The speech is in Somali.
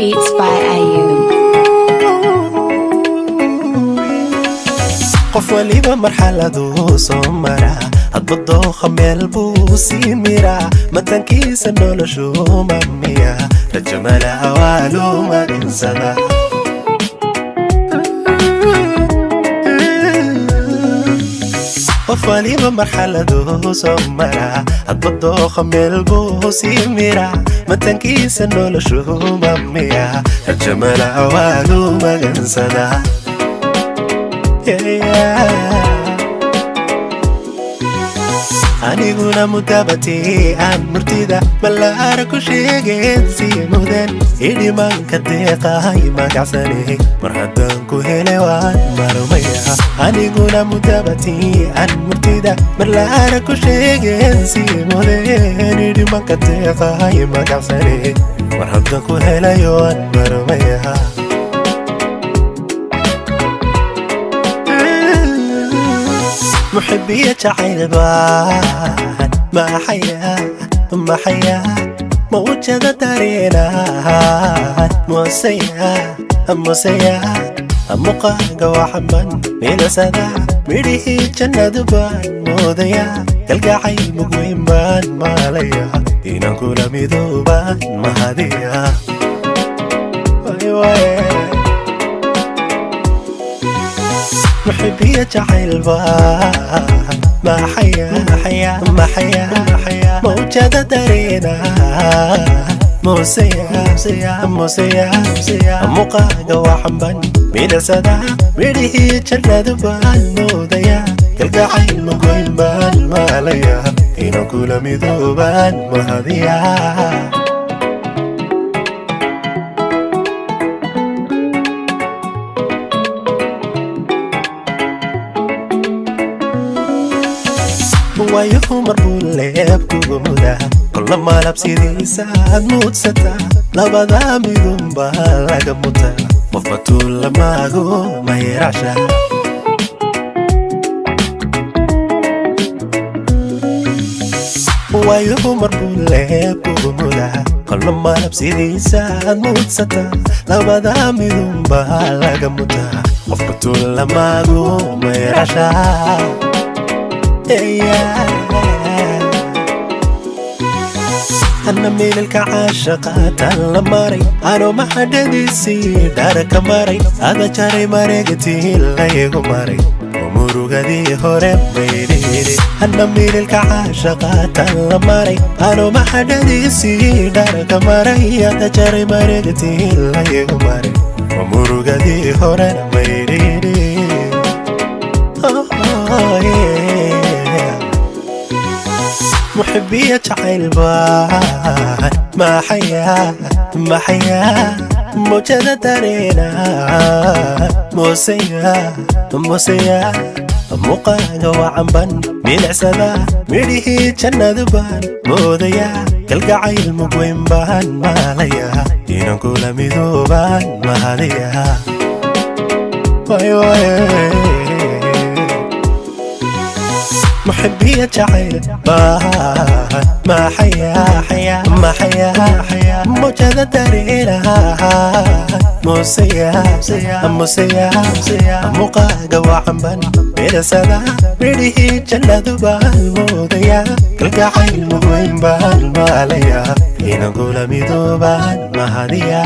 Beats by Ayub. Qof waliba marxaladuu soo maraa, hadba dooqa meel buu sii miraa, matankiisa noloshu mamiya rajamala awaalu marinsada. Qof waliba marxaladuu soo maraa, hadba dooqa meel buu sii miraa, matankiisa noloshu mamiya rajamala awaalu magansada. Aniguna mudabati aan murtida malaara ku sheegeen sii mudan idhimanka deeqahay magacsane, mar haddaan ku hele waan marmaya. Aniguna mudabati aan murtida malaara ku sheegeen sii mudan idhimanka deeqahay magacsane, mar haddaan ku helayo waan marmaya. Muxibiya jacayl baan maxaya maxaya, mawjada dareenaan moosaya moosaya, muqaaga waxban milasada, midhihii jannadu baan moodaya, kalgacayl mugweyn baan maalaya, inaan kula midoobaan mahadiya. Muxibiya jacayl baan maxaya maxaya, mawjada dareena moosaya moosaya, muqaaga waxban midhasada, midhihii jannadu baan moodaya, kalgacayl mugweyn baan maalaya, inaan kula midoobaan mahadiya. Waayuhu mar buu leebkugu mudaa, kolla malab sidiisaad muudsataa, labada midunbaa laga mutaa, qofba tuulamaagu mayrasha. Waayuhu mar buu leebkugu mudaa, kolla malab sidiisaad muudsataa, labada midunbaa laga mutaa, qofba tuulamaagu mayrasha. Anna miililka caashaqa tan la maray, ano maxadhadiisii dhaaraka maray, ada jaray mareegtii laygu maray oo murugadii hore maydhiiri. Anna miililka caashaqa tan la maray, ano maxadhadiisii dhaaraka maray, ada jaray mareegtii laygu maray oo murugadii horena maydhiiri. Muxibiya jacayl baan maxaya maxaya, mawjada dareena moosaya moosaya, muqaaga wacanban milicsada, midhihii jannadu baan moodaya, kalgacayl mugweyn baan maalaya, inaan kula midoobaan mahadiya. Muxibiya jacayl baan maxaya maxaya, mawjada dareena moosaya moosaya, muqaaga wacanban midhasada, midhihii jannadu baan moodaya, kalgacayl mugweyn baan maalaya, inaan kula midoobaan mahadiya.